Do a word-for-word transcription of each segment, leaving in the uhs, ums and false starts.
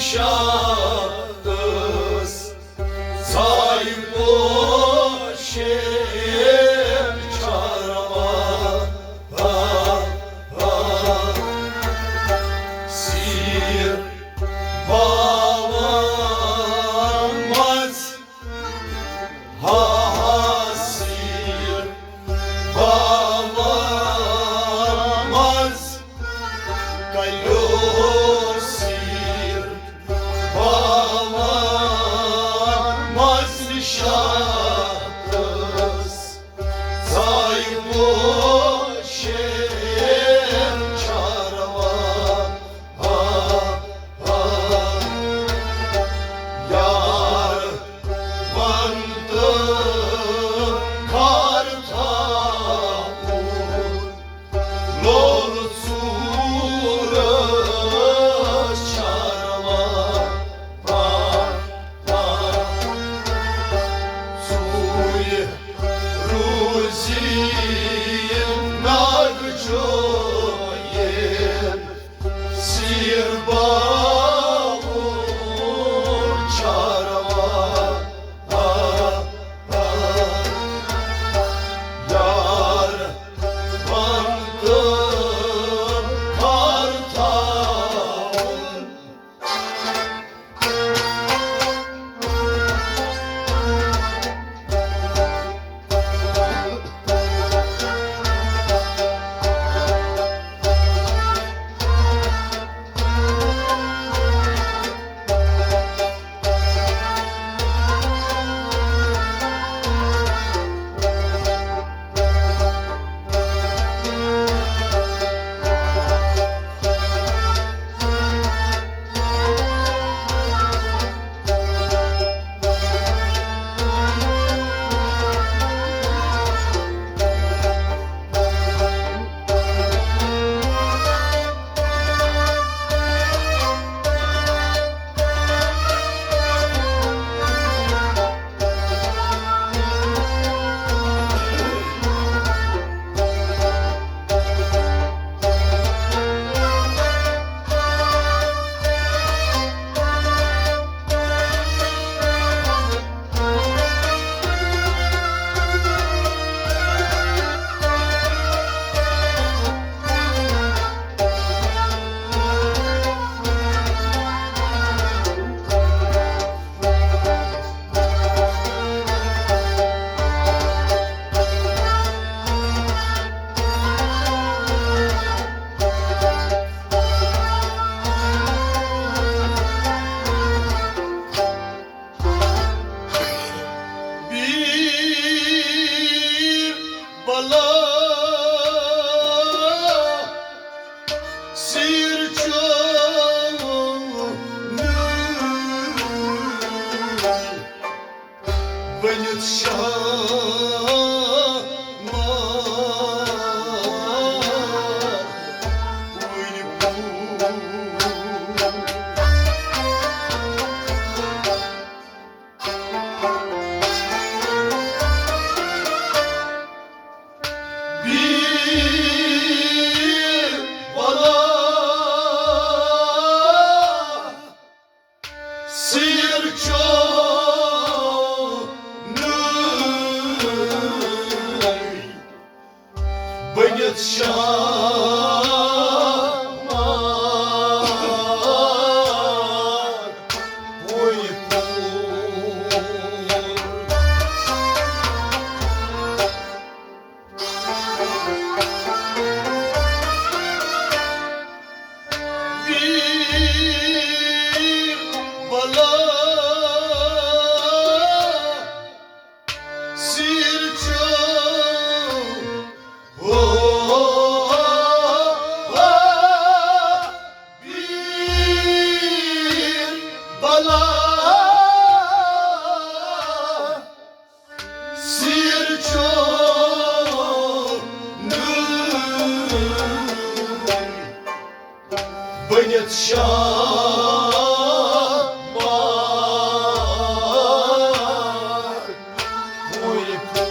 شاخس زاے پوشین چروا سیر باوان منٛز ہا ہا سیر باوان منٛز کلیو سیر باوان منٛز نشاطس زاے پوشین چروا یار ون تہٕ کر تھاوُن لول ژوٗرس چروا ژوٗرِ روٗزی ناگ چوین سیر باوُن چروا یار ون تہٕ کر تھاوُن بیٖر بلا سیر چوم ؤنِتھ شاہ مار وٕنہِ پوٗر۔ بیٖر بلا سیر چوم بٔنِتھ شاہ مار وٕنہِ پوٗر۔ بیٖر بلا سیر چوم ہو، ہو، ہو، بیٖر بلا سیر چوم بٔنِتھ شاہ مار وٕنہِ پوٗر۔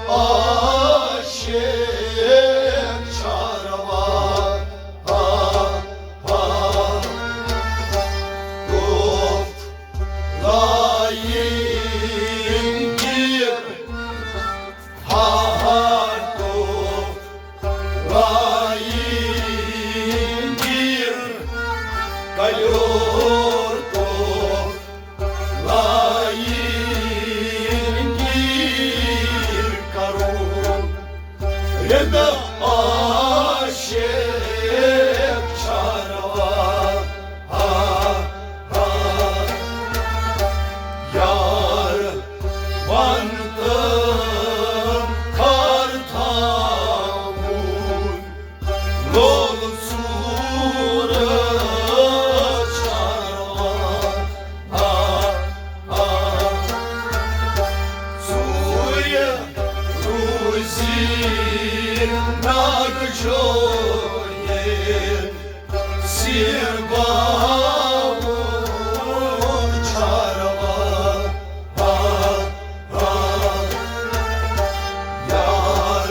عاشق چاروا، آ، آ، گفت لایین گیر، ہا، ہا، گفت لایین گیر، کلیور گفت لایین گیر کرون، رد عاشق چاروا، آ، آ، یار ون تہٕ کر تھاوُن۔ لول ژوٗرٕ چاروا، آ، آ۔ ژوٗرِ روزی ناگ جویے سیر باوُن چاروا، آ، آ۔ یار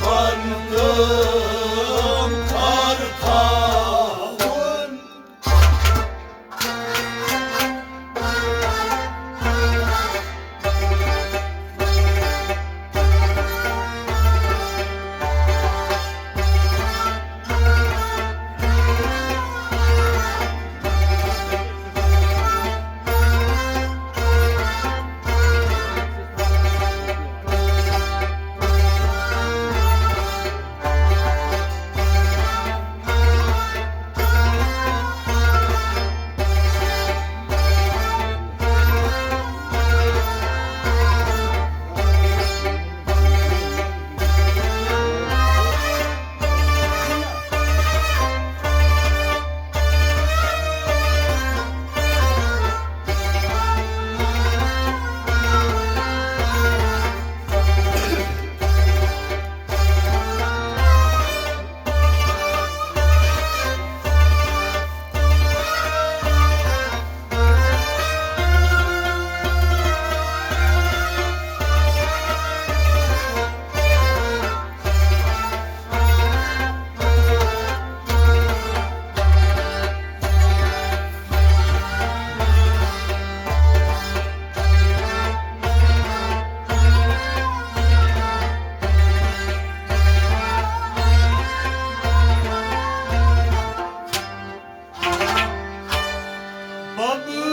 ون تہٕ کر تھاوُن۔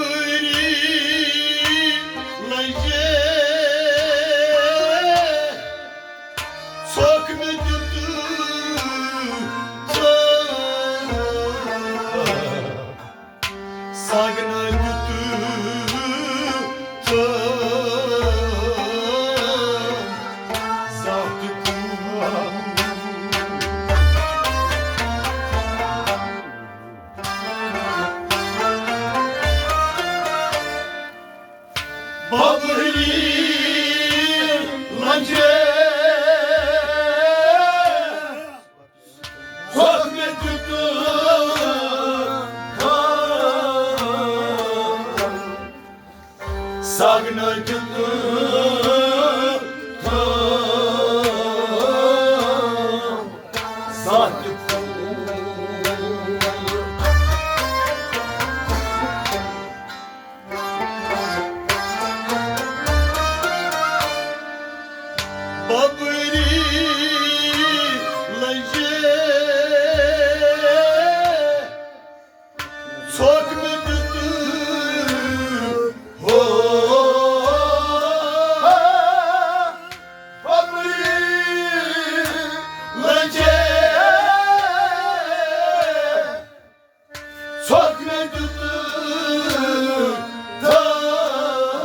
ببری لنجے ژوٚک مےٚ دیُت ژٕ۔ سگنہٕ دیُت ژٕ۔ زانٛہہ تہِ کُن۔ ببری لنجے ژوٚک مےٚ دیُت سگنہٕ دیُت زانٛہہ تہِ ببری لنجے ژوٚک مےٚ دیُت ہو ببری لنجے ژوٚک مےٚ دیُت دم۔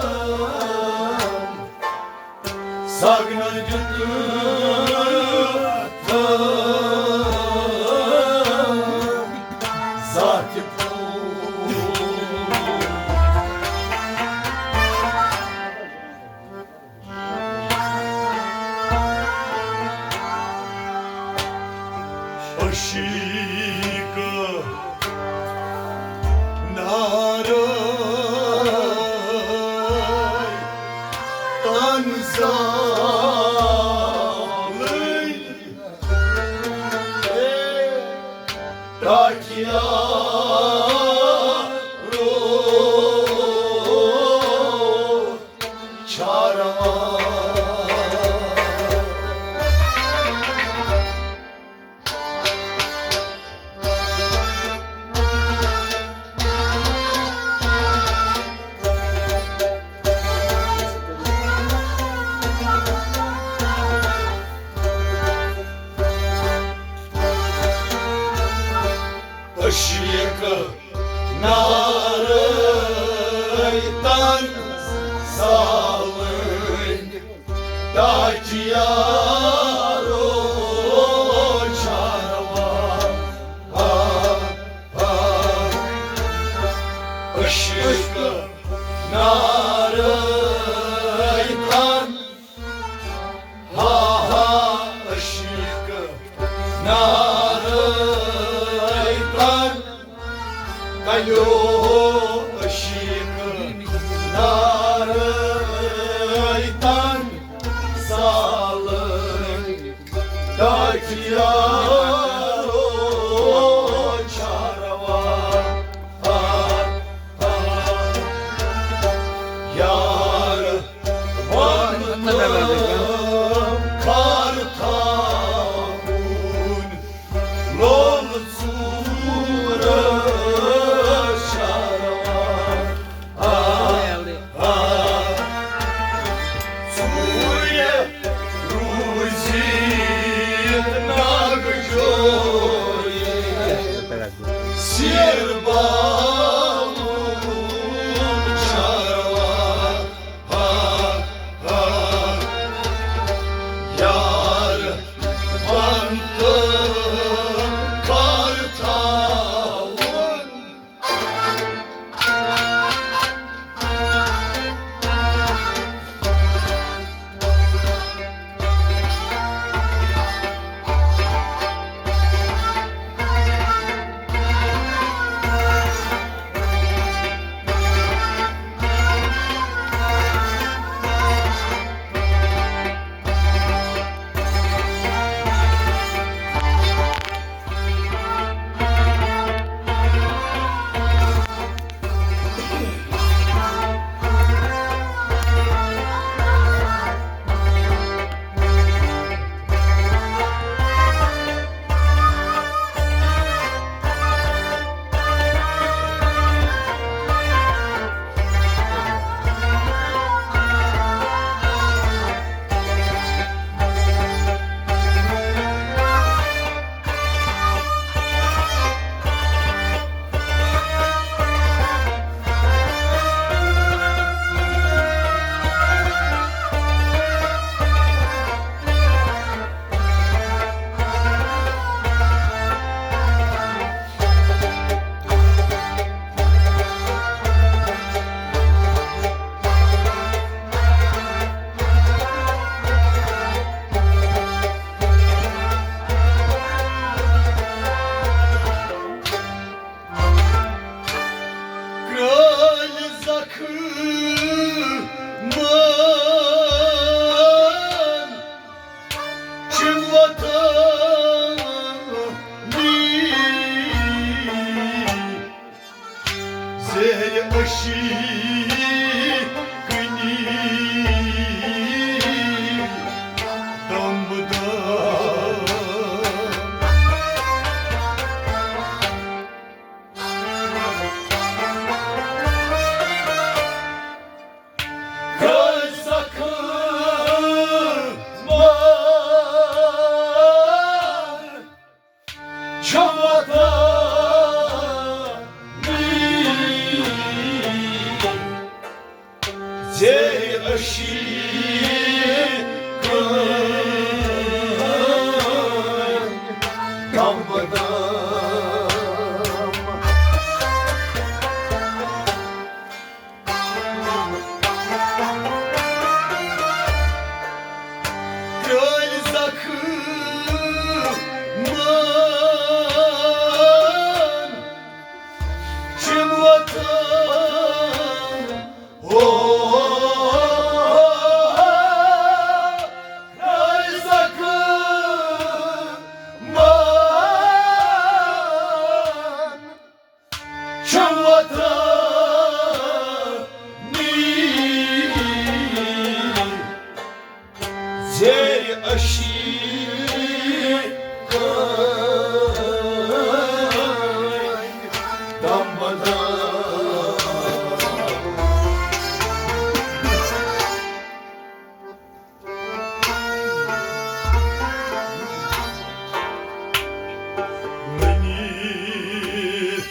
سگنہٕ دیُت دم۔ زانٛہہ تہِ عشیق نارے تن زانٛہہ یارو چاروا، آ، آ، یار ون تہٕ کر تھاوُن لول ژوٗر چاروا۔ آ، آ، ژوٗرِ روٗزِتھ ناگہٕ جوڑِ سیر باوُن چاروا۔ آ، آ، یار ون تہٕ کر تھاوُن۔ کرٛٲلۍ زخمن چھِ وۄتھان زیر اشی کنی دم دم۔ زیر اشی کم بدام۔ کرٛٲلۍ زخمن چھِ وۄتھان۔ او، کرٛٲلۍ زخمن چھِ وۄتھان زیر اشی دم بدم۔ ؤنِتھ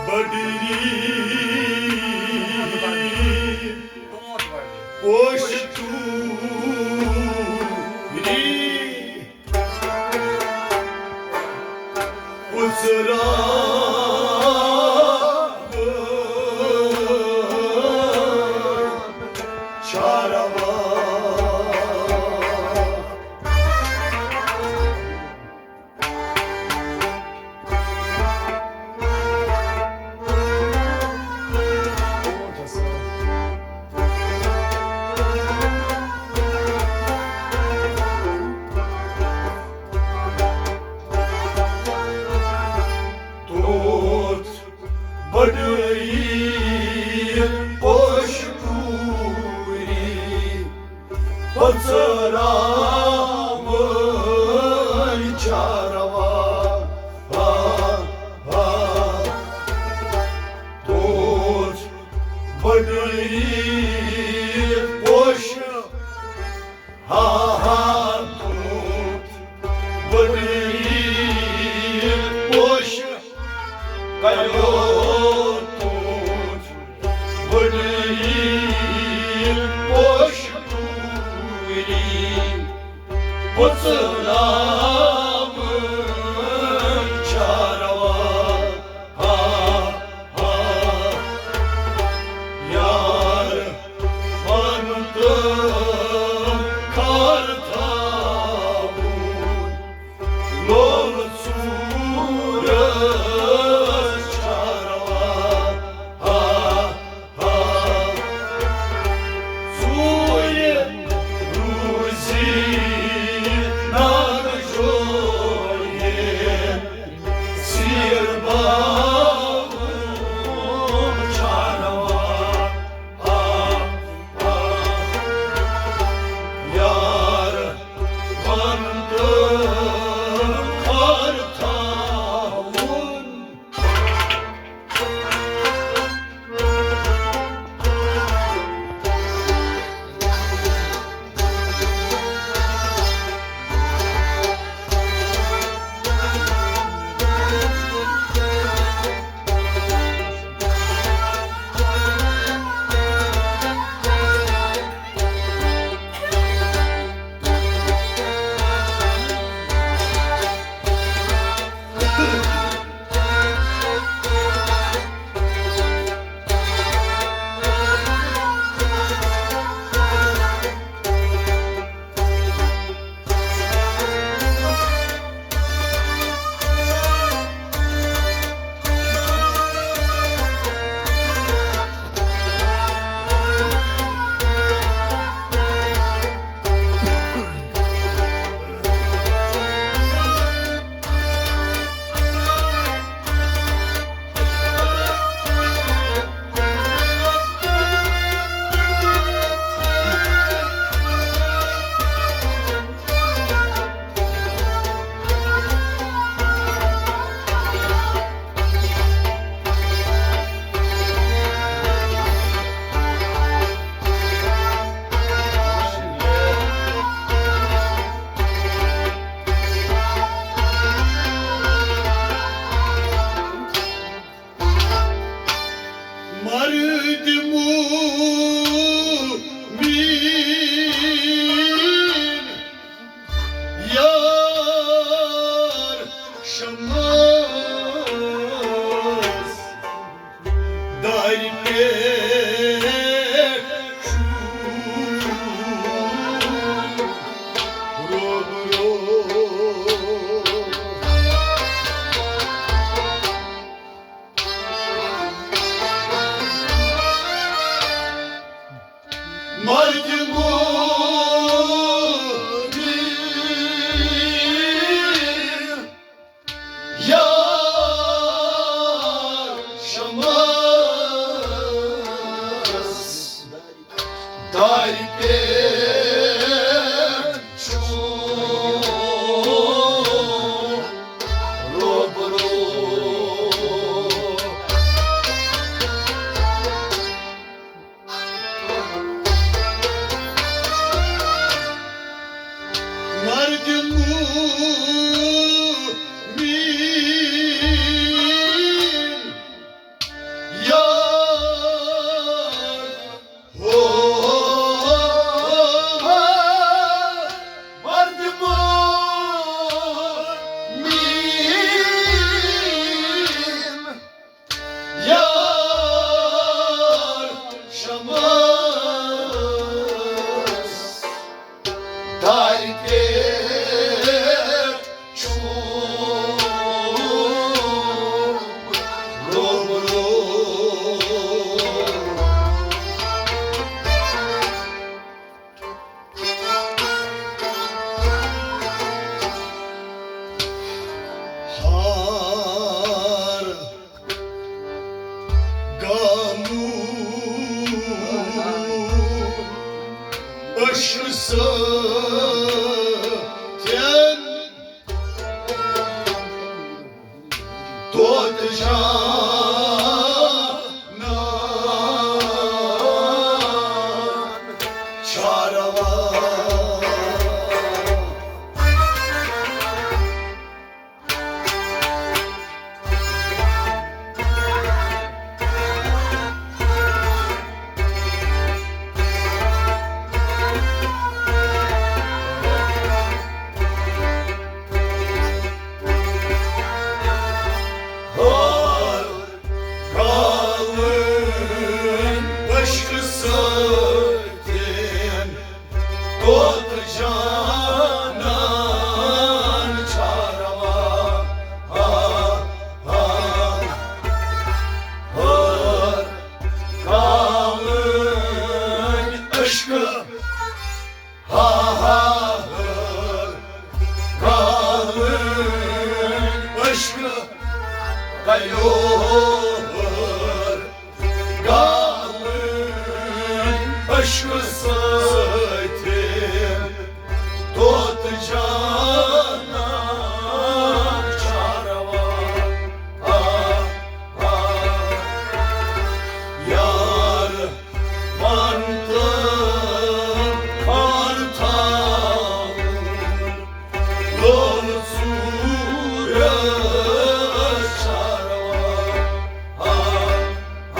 بڈری پوش توٗری۔ راوٕنۍ چھا روا؟ آ، آ۔ تُتھ بٔڈٕے پوشہٕ، ہا، ہا، تُتھ بٔڈٕے پوشہٕ، کَریو تُتھ بٔڈٕے پوشہٕ ٹوٗری، پوٚژھ راوٕنۍ چھا روا؟ ہا، ہا، یار، وَن تہٕ کھار تھاوُن۔ لول ژوٗرس چھا روا؟ ہا، ہا۔ ژوٗرِ روٗزی ناگہٕ جویہِ ژیٖر باوُن چھا روا؟ آ، آ، یار، وَن تہٕ کھار تھاوُن۔ مردِ مومین یار شمس دارِ پٮ۪ٹھ چھُ روبرو۔ مردِ مومین یار شمس دارِ پٮ۪ٹھ چھُ روبرو۔ مردِ مومین یار ہو، مردِ مومین یار شمس دارِ پٮ۪ٹھ چھُ روبرو۔ ہار گامُک أچھِ سۭتۍ جانان چھا روا، ہا، ہا، ہر کالٕنۍ عشقہٕ، ہا، ہا، ہر کالٕنۍ عشقہٕ، کیو ہر گالہٕ عشقہٕ سۭتۍ توٚت جانان چھا روا۔ آ، آ، یار، من تہٕ خار تھاوُن لول ژوٗرس چھا روا۔ آ، آ،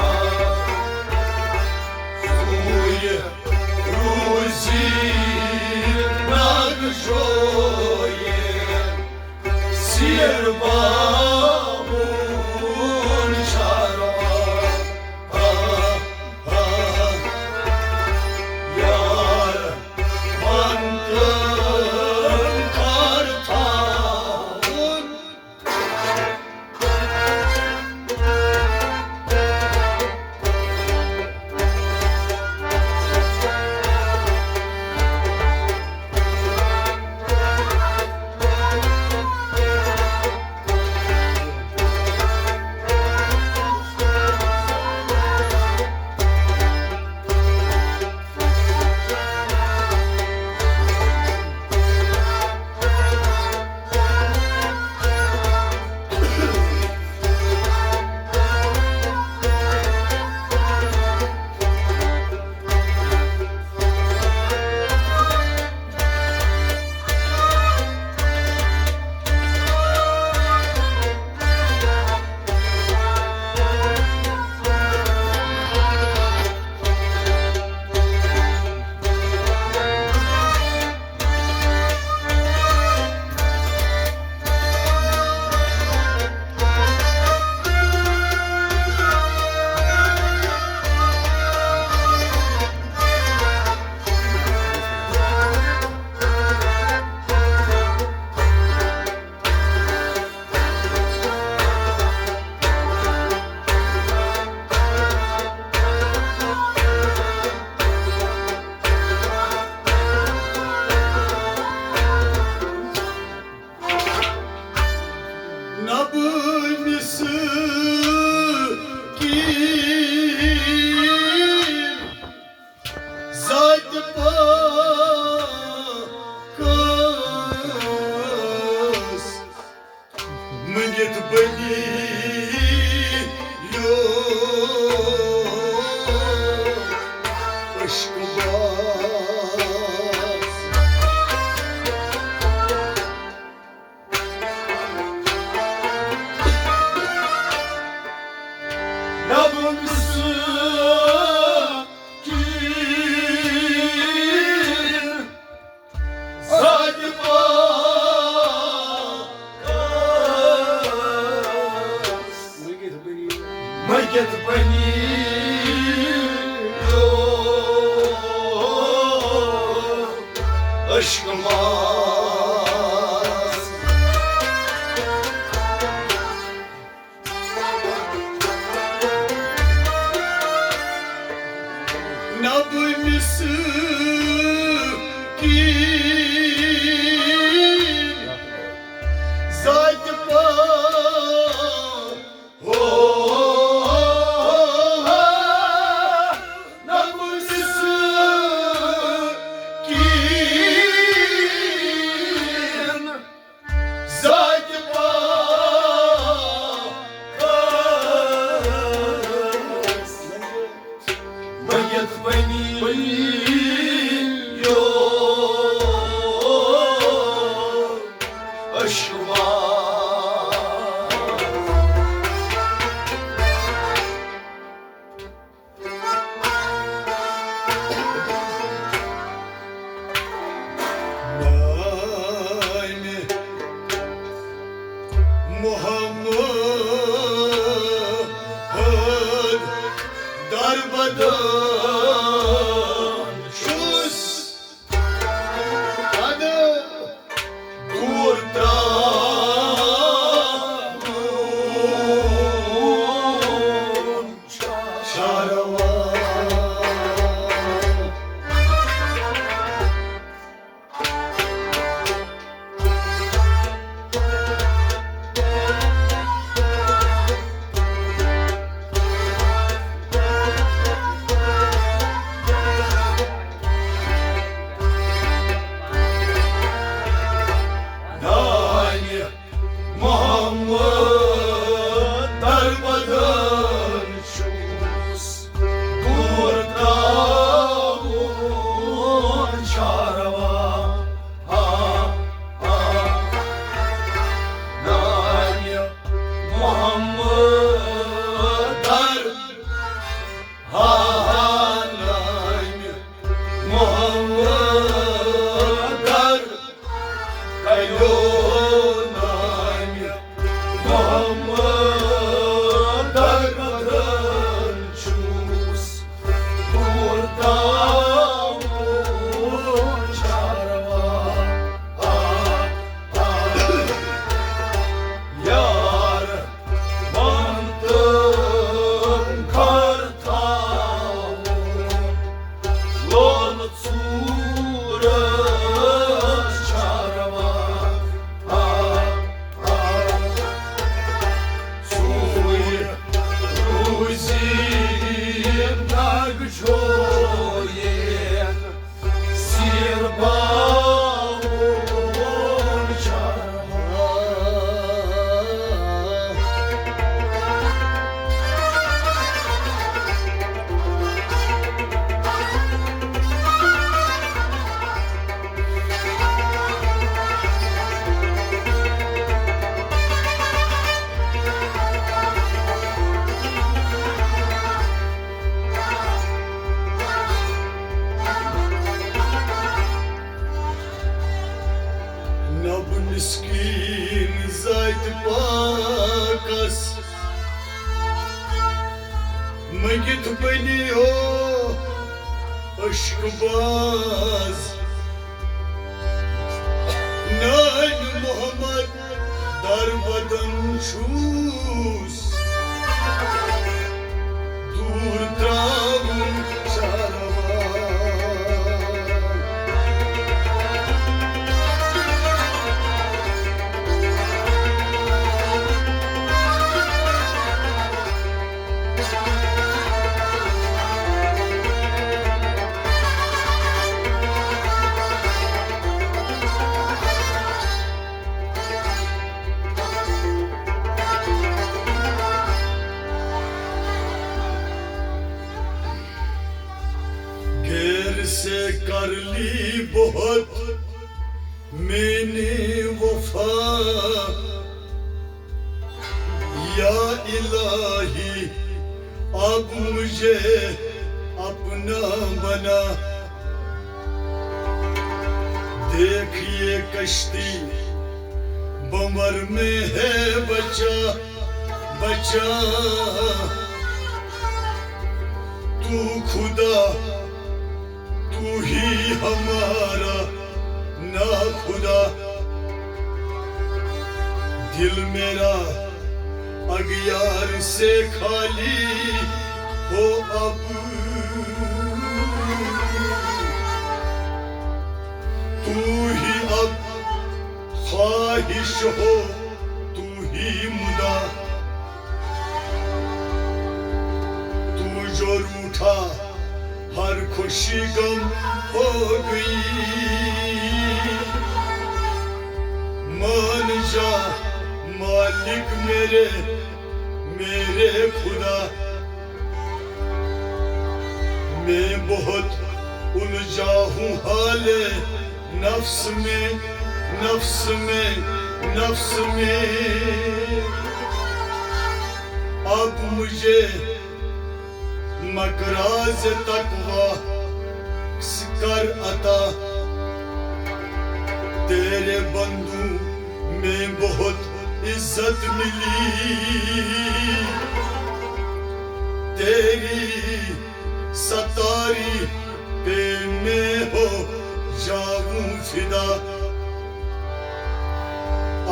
سُے روزی ناگہٕ جویہِ سیر باوُن چھا روا۔ آ، آ، یار، من تہٕ خار تھاوُن۔ نہ بہٕ مسکیٖن ذاتِ پاکس مٔنگِتھ بٔنی یو عشق باز۔ نہ بہٕ مسکیٖن ذاتِ پاکس مٔنگِتھ بٔنی یو عشق باز۔ نہ بہٕ مسکیٖن ذاتِ پاکس نب مسکین ذات پاکس منگت بنیو عشق باز۔ نان محمد در بدن چھوس دور تراون چاروان۔ غیر سے کر لی بہت میں نے وفا، یا الٰہی اب مجھے اپنا بنا۔ دیکھ یہ کشتی بمر میں ہے، بچا بچا تو خدا، تو ہی ہمارا نا خدا۔ دل میرا اغیار سے خالی ہو اب، تو ہی اب خواہش ہو، تو ہی مدا۔ تو جو روٹھا، ہر خوشی غم ہو گئی۔ مان جا مالک میرے، میرے خدا، میں بہت الجھا ہوں حال نفس میں، نفس میں، نفس میں۔ اب مجھے مقراظ تقوی کر عطا، تیرے بندوں میں بہت عزت ملی، تیری ستاری پہ میں ہو جاؤں فدا۔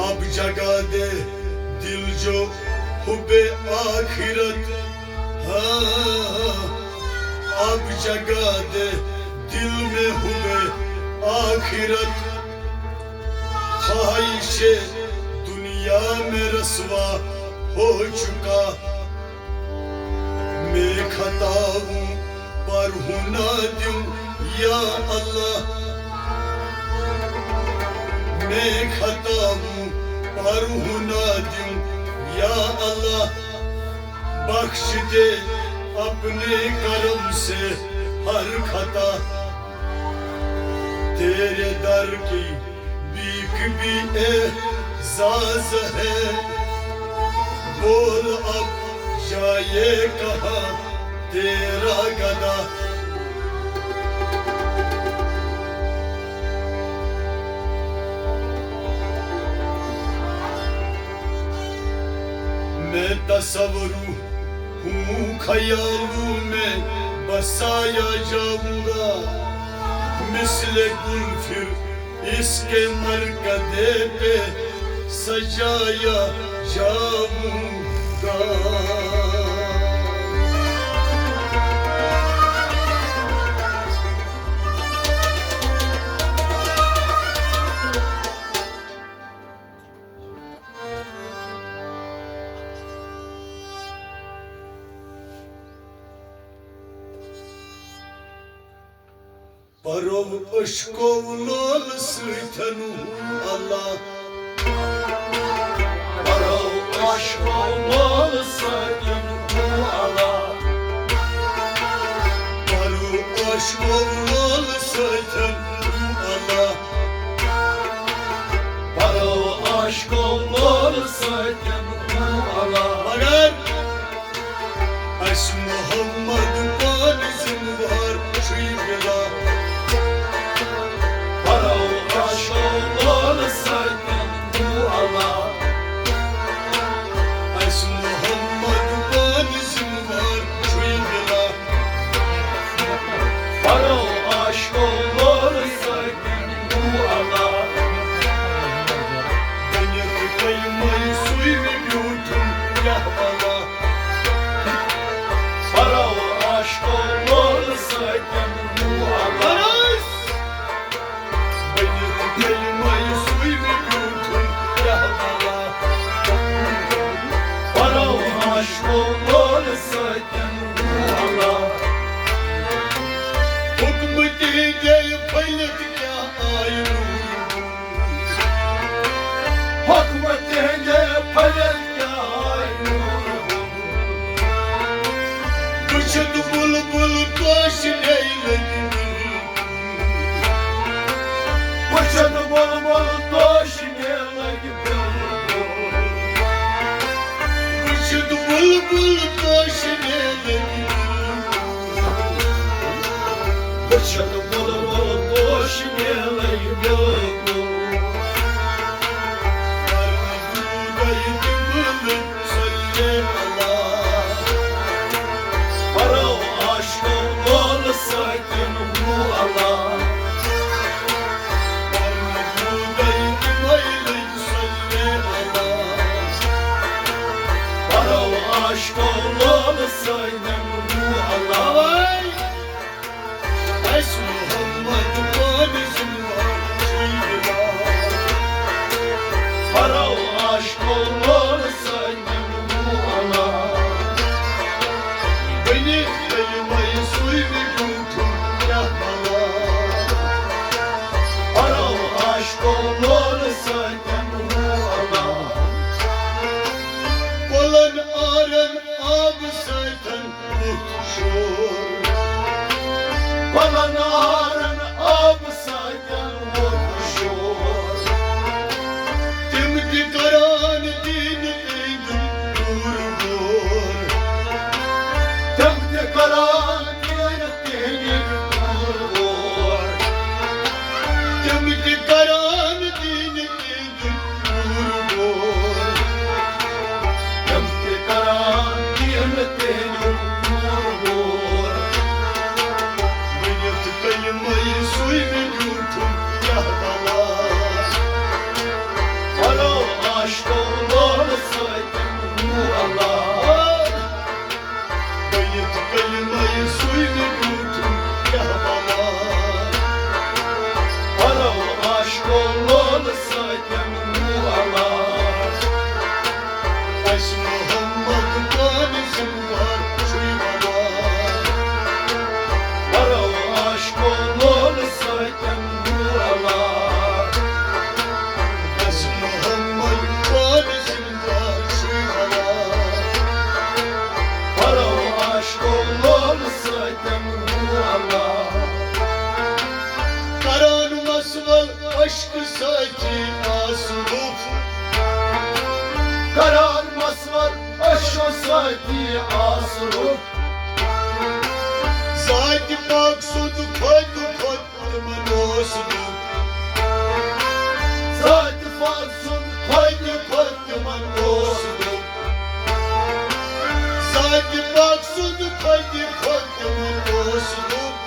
اب جگا دے دل جو حب آخرت، ہاں، اب جگا دے دل میں حب آخرت۔ خواہش دنیا میں رسوا ہو چکا، میں خطا ہوں پر ہوں نادم، یا اللہ۔ میں خطا ہوں پر ہوں نادم، یا اللہ۔ بخش دے اپنے کرم سے ہر خطا۔ تیرے در کی بھیک بھی اعزاز ہے، بول اب جائے کہاں تیرا گدا۔ میں تصور ہوں خیالوں میں بسایا جاؤں گا، مثل گل پھر اس کے مرقدے پہ سجایا جاؤں گا۔ پرو عشقو لول سۭتٮ۪ن ہُہ اللہ۔ پرو عشقو لول سۭتٮ۪ن ہُہ اللہ۔ پرو عشقو لول سۭتٮ۪ن ہُہ اللہ۔ پرو عشقو لول سۭتٮ۪ن ہُہ اللہ۔ مگر اَسہِ محمد پانہٕ ذمہٕ وار چھُے بِلا۔ پرو عشقو لول سۭتۍ۔ بلبل توش مےٚ لگہِ بلبل۔ وٕچھِتھ بلبل توش مےٚ لگہِ بلبل۔ وٕچھِتھ بلبل توش مےٚ لگہِ بلبل۔ صلی اللہ۔ پرو عاشقو لولہٕ سۭتۍ ہو اللہ۔ پرو عاشقو لولہٕ سۭتۍ ہو اللہ۔ اَسہِ محمد پانہٕ زِنوار چھُے یِوان۔ پرو عاشقو لولہٕ سۭتۍ ہو اللہ۔ بٔنِتھ کلمَے سُے مےٚ بیوٗٹھُم کیٛاہ بلا۔ پرو عاشقو لولہٕ سۭتۍ ہو اللہ۔ کۄلَن آرَن آبہٕ سۭتۍ ووٚتھ شور۔ کۄلَن آرَن آبہٕ سۭتۍ ووٚتھ شور۔ تِم تہِ کران دیٖنہٕ تِہنٛدیُن پوٗرٕ غور۔ تِم تہِ کران دیٖنہٕ تِہنٛدیُن پوٗرٕ غور۔ تِم تہِ کران دیٖنہٕ تِہنٛدیُن پوٗرٕ غور۔ تِم تہِ کران دیٖنہٕ تِہنٛدیُن پوٗرٕ غور۔ ؤنِتھ کلمَے سُے مےٚ بیوٗٹھُم کیٛاہ بلا۔ پرو عاشقو لولہٕ سۭتۍ ہو اللہ۔ ؤنِتھ کلمَے سُے مےٚ بیوٗٹھُم کیٛاہ بلا۔ پرو عاشقو لولہٕ سۭتۍ ہو اللہ۔ اَسہِ محمد پانہٕ زِنوار چھُے وَنان۔ پرو عاشقو لولہٕ سۭتۍ ہو اللہ۔ اَسہِ محمد پانہٕ زِنوار چھُے وَنان۔ پرو عاشقو لولہٕ سۭتۍ ہو اللہ۔ کران مسول عشقہٕ سۭتی آس روٚف۔ کران مسول عشقہٕ سۭتی آس روٚف۔ ذاتِ پاک سُنٛد کھۄتہٕ کھۄتہٕ تِمن اوس دُکھ۔ ذاتِ پاک سُنٛد کھۄتہٕ کھۄتہٕ تِمن اوس دُکھ۔ ذاتِ پاک سُنٛد کھۄتہٕ کھۄتہٕ تِمن اوس دُکھ۔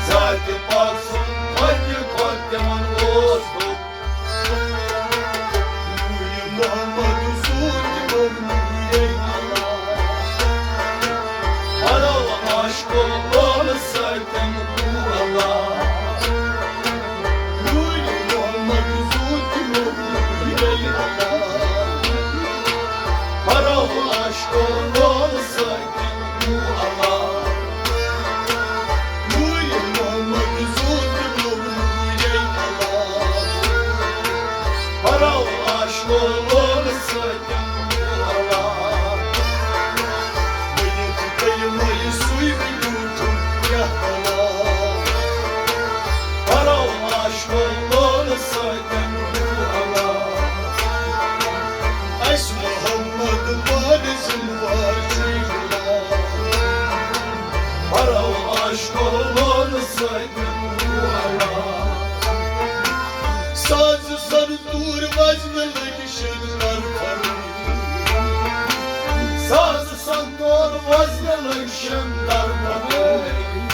ذاتِ پاک سُنٛد کھۄتہٕ کھۄتہٕ تِمن اوس دُکھ۔ نوٗرِ محمد سوٗنٛچ مغنوٗرے۔ پرو عاشقو لولہٕ سۭتۍ ہو اللہ۔ نوٗرِ محمد سوٗنٛچ مغنوٗرے۔ پرو عاشقو لولہٕ سۭتۍ ہو اللہ۔ نوٗرِ محمد سوٗنٛچ مغنوٗرے اللہ۔ پرو عاشقو لولہٕ سۭتۍ ہو اللہ۔ ؤنِتھ کلمَے سُے مےٚ بیوٗٹھُم کیٛاہ بلا۔ پرو عاشقو لولہٕ سۭتۍ ہو اللہ۔ اَسہِ محمد پانہٕ زِنوار چھُے وَنان۔ پرو عاشقو لولہٕ سۭتۍ ہو اللہ۔ ساز سنتور وزنہٕ لٔگۍ شنکر پھرٕنۍ۔ ساز سنتور وزنہٕ لٔگۍ شنکر پھرٕنۍ۔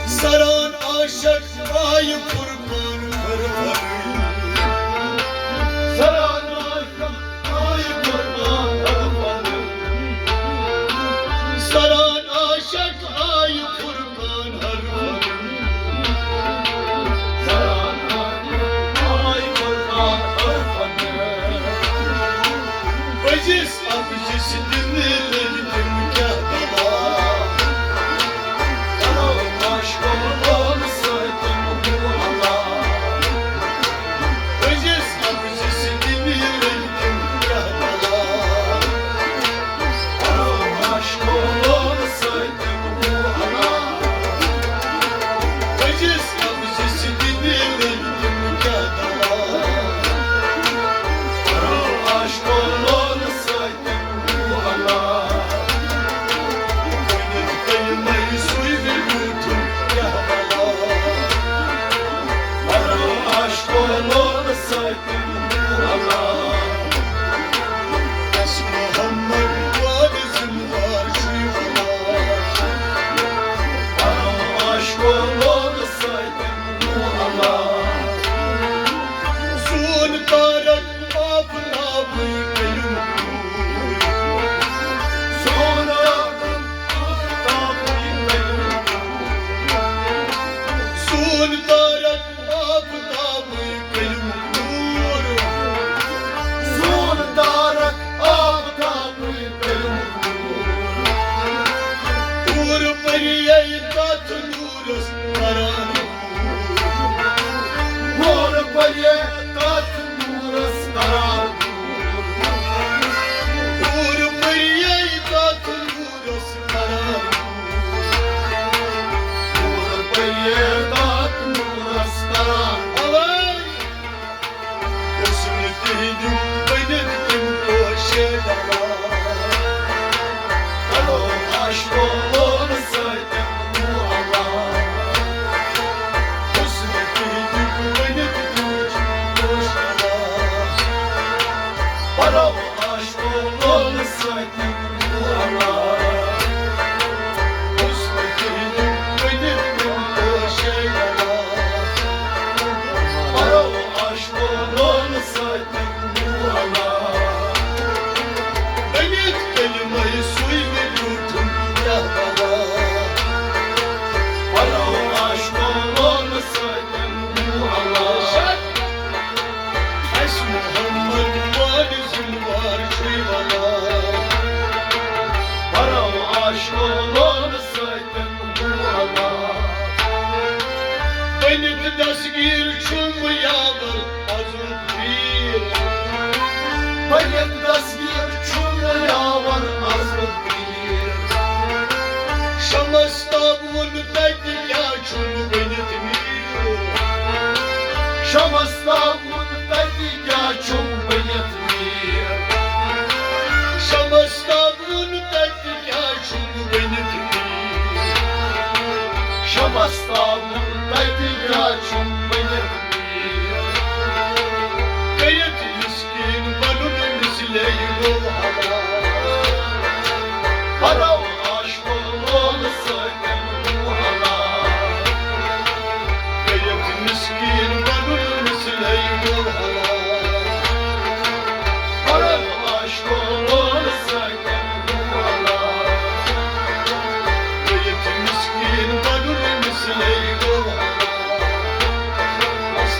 سران عاشق آیہِ فرقان پھر پھرٕنۍ۔ سران عاشق آیہِ فرقان پھر پھرٕنۍ۔ سران عاشق آیہِ فرقان پھر پھرٕنۍ۔ سران عاشق آیہِ فرقان پھر پھرٕنۍ۔ پٔزِس اَپزِس دِنہٕ لٔگۍ تِم کیٛاہ بلا۔ کرو عاشقو لولہٕ سۭتۍ ہو اللہ۔ لولہٕ سۭتۍ نور علا۔ اَسہِ محمد وارِ ذمہٕ وار چھُے وَنان۔ پَرو عاشقو لولہٕ سۭتۍ نور علا۔ سون تارک آفتابٕے کٔرِو نوٗر۔ سون تارک آفتابٕے کٔرِو نوٗر۔ سون تارک آفتابٕے کٔرِو نوٗر۔ سون تارک آفتابٕے کٔرِو نوٗر۔ پوٗرٕ پریے تَتھ نوٗرس کران نوٗر۔ پوٗرٕ پریے تَتھ نوٗرس کران نوٗر۔ پوٗرٕ پریے تَتھ نوٗرس کران نوٗر۔ پوٗرٕ پریے تَتھ نوٗرس کران۔ اوے! حسن تِہنٛدیُک بٔنِتھ تِم پوشہٕ ڈلان۔ کرو عاشقو لولہٕ سۭتۍ نور علا۔ حسن تِہنٛدیُک بٔنِتھ تِم پوشہٕ ڈلان۔ کرو عاشقو لولہٕ سۭتۍ نور علا۔ حسن تِہنٛدیُک بٔنِتھ تِم پوشہٕ ڈلان۔ کرو عاشقو لولہٕ سۭتۍ نور علا۔ بٔنِتھ کلمَے سُے مےٚ بیوٗٹھُم کیٛاہ بلا۔ پَرو عاشقو لولہٕ سۭتۍ نور علا۔ اَسہِ محمد وارِ ذمہٕ وار چھُے وَنان۔ پَرو عاشقو لولہٕ سۭتۍ نور علا۔ بٔنِتھ دستگیٖر چھُم یاور عزم پیٖر۔ بٔنِتھ دستگیٖر چھُم یاور عزم پیٖر۔ شمس تاب ووٚن تَتہِ کیٛاہ چھُم بٔنِتھ میٖر۔ شمس تاب ووٚن تَتہِ کیٛاہ چھُم بٔنِتھ میٖر۔ شمس تاب ووٚن تَتہِ کیٛاہ چھُم بٔنِتھ میٖر۔ شمس تاب ووٚن تَتہِ کیٛاہ چھُم بٔنِتھ میٖر۔ کٔرِتھ مسکیٖن بنُن مثلے گوٚو حلال۔ پَرو عاشقو لولہٕ سۭتۍ نور علا۔ کٔرِتھ مسکیٖن بنُن مثلے گوٚو حلال۔ پَرو عاشقو لولہٕ سۭتۍ نور علا۔ کٔرِتھ مسکیٖن بنُن مثلے گوٚو حلال۔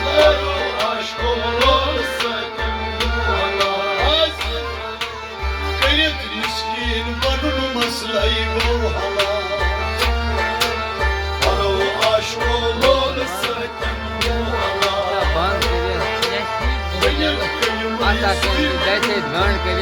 پَرو عاشقو لولہٕ سۭتۍ نور علا۔ کٔرِتھ مسکیٖن بنُن مسلے گوٚو حلال۔ پَرو عاشقو لولہٕ سۭتۍ نور علا۔ بنِتھ کلمَے سُے مےٚ بیوٗٹھُم